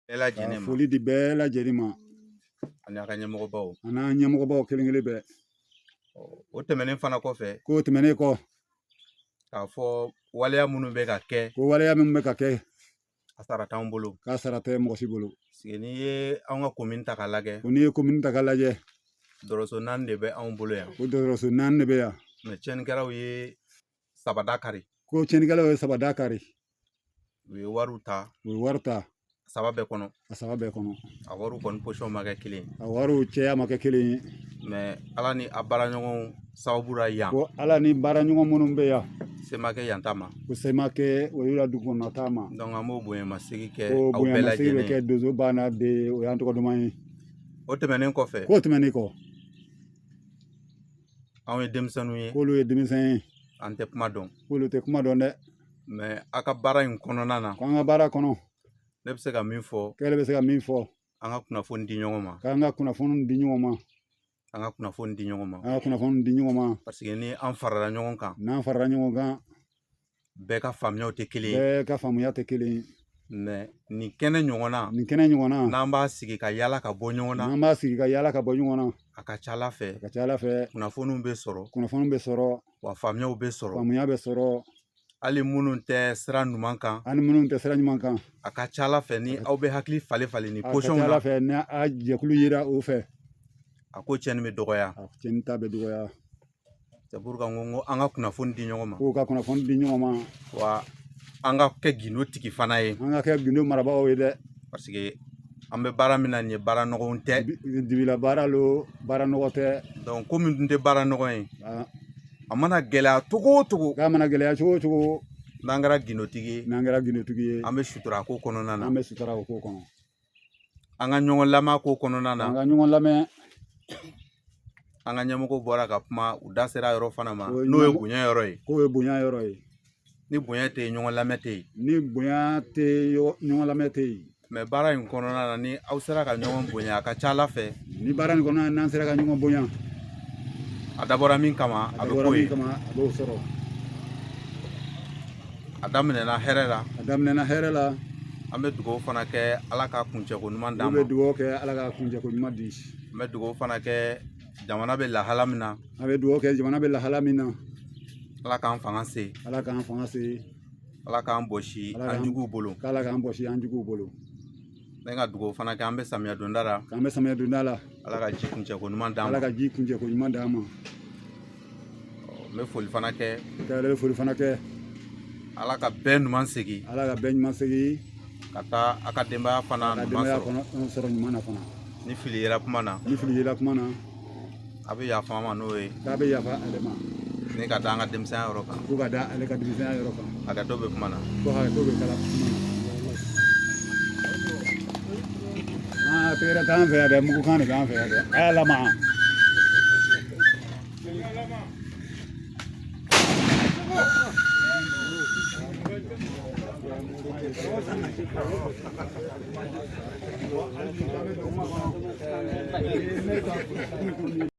Bɛɛ lajɛlen ma. Foli di bɛɛ lajɛlen ma. Ani a ka ɲɛmɔgɔbaw. A n'an ɲɛmɔgɔbaw kelen kelen bɛɛ. O tɛmɛnen fana kɔfɛ. K'o tɛmɛnen kɔ. K'a fɔ waleya minnu bɛ ka kɛ. Ko waleya minnu bɛ ka kɛ. A sara t'anw bolo. K'a sara tɛ mɔgɔ si bolo. Sigi n'i ye anw ka komini ta k'a lajɛ. Ko n'i ye komini ta k'a lajɛ. Dɔgɔtɔrɔso 4 de bɛ anw bolo yan. Ko dɔgɔtɔrɔso 4 de bɛ yan. Mɛ tiɲɛnikɛlaw ye 3 da kari. Ko tiɲɛnikɛlaw ye 3 da kari. U ye wariw ta. U ye wari ta. A 3 bɛɛ kɔnɔ. A 3 bɛɛ kɔnɔ. A wariw kɔni posiyɔn ma kɛ kelen ye. A wariw cɛya ma kɛ kelen ye. Mɛ Ala ni a baaraɲɔgɔnw sababu la yan. Ko Ala ni baaraɲɔgɔn minnu bɛ yan. Se ma kɛ yan ta ma. Ko se ma kɛ olu la dugu kɔnɔ ta ma. Donc an b'o bonyamasegin kɛ aw bɛɛ lajɛlen. Bɛ kɛ donso ba n'a den, o y'an tɔgɔ duman ye. O tɛmɛnen kɔfɛ. K'o tɛmɛnen kɔ. Anw ye denmisɛnninw ye. K'olu ye denmisɛn ye. An tɛ kuma dɔn. K'olu tɛ kuma dɔn dɛ. Mɛ a ka baara in kɔnɔna na. K'an ka baara kɔnɔ. Ne bɛ se ka min fɔ. K'ale bɛ se ka min fɔ. An ka kunnafoni di ɲɔgɔn ma. K'an ka kunnafoni di ɲɔgɔn ma. An ka kunnafoni di ɲɔgɔn ma. An ka kunnafoni di ɲɔgɔn ma. Parce que ni an farala ɲɔgɔn kan. N'an farala ɲɔgɔn kan. Bɛɛ ka faamuyaw tɛ kelen ye. Bɛɛ ka faamuya tɛ kelen ye. Mɛ nin kɛnɛ ɲɔgɔn na. Nin kɛnɛ ɲɔgɔn na. N'an b'a sigi ka yala ka bɔ ɲɔgɔn na. N'an b'a sigi ka yala ka bɔ ɲɔgɔn na. A ka ca Ala fɛ. A ka ca Ala fɛ. Kunnafoniw bɛ sɔrɔ. Kunnafoniw bɛ sɔrɔ. Wa faamuyaw bɛ sɔrɔ. Faamuya bɛ sɔrɔ. Hali minnu tɛ sira ɲuman kan. Hali minnu tɛ sira ɲuman kan. A ka ca Ala fɛ ni aw bɛ hakili falen falen ni posiyɔnw na. A ka na. ca Ala fɛ ni a jɛkulu yera o fɛ. A ko tiɲɛni bɛ dɔgɔya. A tiɲɛni ta bɛ dɔgɔya. C'est pourquoi n ko an ka kunnafoni di ɲɔgɔn ma. K'o ka kunnafoni di ɲɔgɔn ma. Wa an ka kɛ gindo tigi fana ye. An ka kɛ gindo marabagaw ye dɛ. Parce que an bɛ baara min na nin ye baara nɔgɔw tɛ. Dibila baara lo, baara nɔgɔ tɛ. Donc ko min dun tɛ baara nɔgɔ ye. A mana gɛlɛya cogo o cogo. K'a mana gɛlɛya cogo o cogo. N'an kɛra gindotigi ye. N'an kɛra gindotigi ye. An bɛ sutura ko kɔnɔna na. An bɛ sutura o ko kɔnɔ. An ka ɲɔgɔn lamɛn ko kɔnɔna na. An ka ɲɔgɔn lamɛn. An ka ɲɛmɔgɔw bɔra ka kuma, u da sera yɔrɔ fana ma, n'o ye bonya yɔrɔ ye. K'o ye bonya yɔrɔ ye. Ni bonya tɛ yen, ɲɔgɔn lamɛn tɛ yen. Ni bonya tɛ yen, ɲɔgɔn lamɛn tɛ yen. Mɛ baara in kɔnɔna na, ni aw sera ka ɲɔgɔn bonya, a ka ca Ala fɛ. Ni baara in kɔnɔna n'an sera ka ɲɔgɔn bonya. A dabɔra min kama, a bɛ k'o ye. A dabɔra min kama, a b'o sɔrɔ. A daminɛna hɛrɛ la. A daminɛna hɛrɛ la. An bɛ dugawu fana kɛ Ala ka kuncɛko ɲuman d'an ma. An bɛ dugawu kɛ Ala ka kuncɛko ɲuman di. An bɛ dugawu fana kɛ jamana bɛ lahala min na. An bɛ dugawu kɛ jamana bɛ lahala min na. Ala k'an fanga se. Ala k'an fanga se. Ala k'an bɔsi an juguw bolo. K'Ala k'an bɔsi an juguw bolo. Ne ka dugawu fana kɛ an bɛ samiya donda la. K'an bɛ samiya donda la. Ala ka ji kuncɛko ɲuman d'an ma. Ala ka ji kuncɛko ɲuman d'an ma. N bɛ foli fana kɛ. K'ale bɛ foli fana kɛ. Ala ka bɛɛ ɲuman segin. Ala ka bɛɛ ɲuman segin. Ka taa a ka denbaya fana ɲuman sɔrɔ. Sɔrɔ ɲuman na fana. Ni fili yera kuma na. Ni fili yera kuma na. A bɛ yafa an ma n'o ye. K'a bɛ yafa ale ma. Ne ka da an ka denmisɛnya yɔrɔ kan. Ko ka da ale ka denmisɛnya yɔrɔ kan. Hakɛto bɛ kuma na. Ko hakɛto bɛ kala kuma na. Aa, tɛgɛrɛ t'an fɛ yan dɛ, mugukan de b'an fɛ yan dɛ. A y'a lamaga.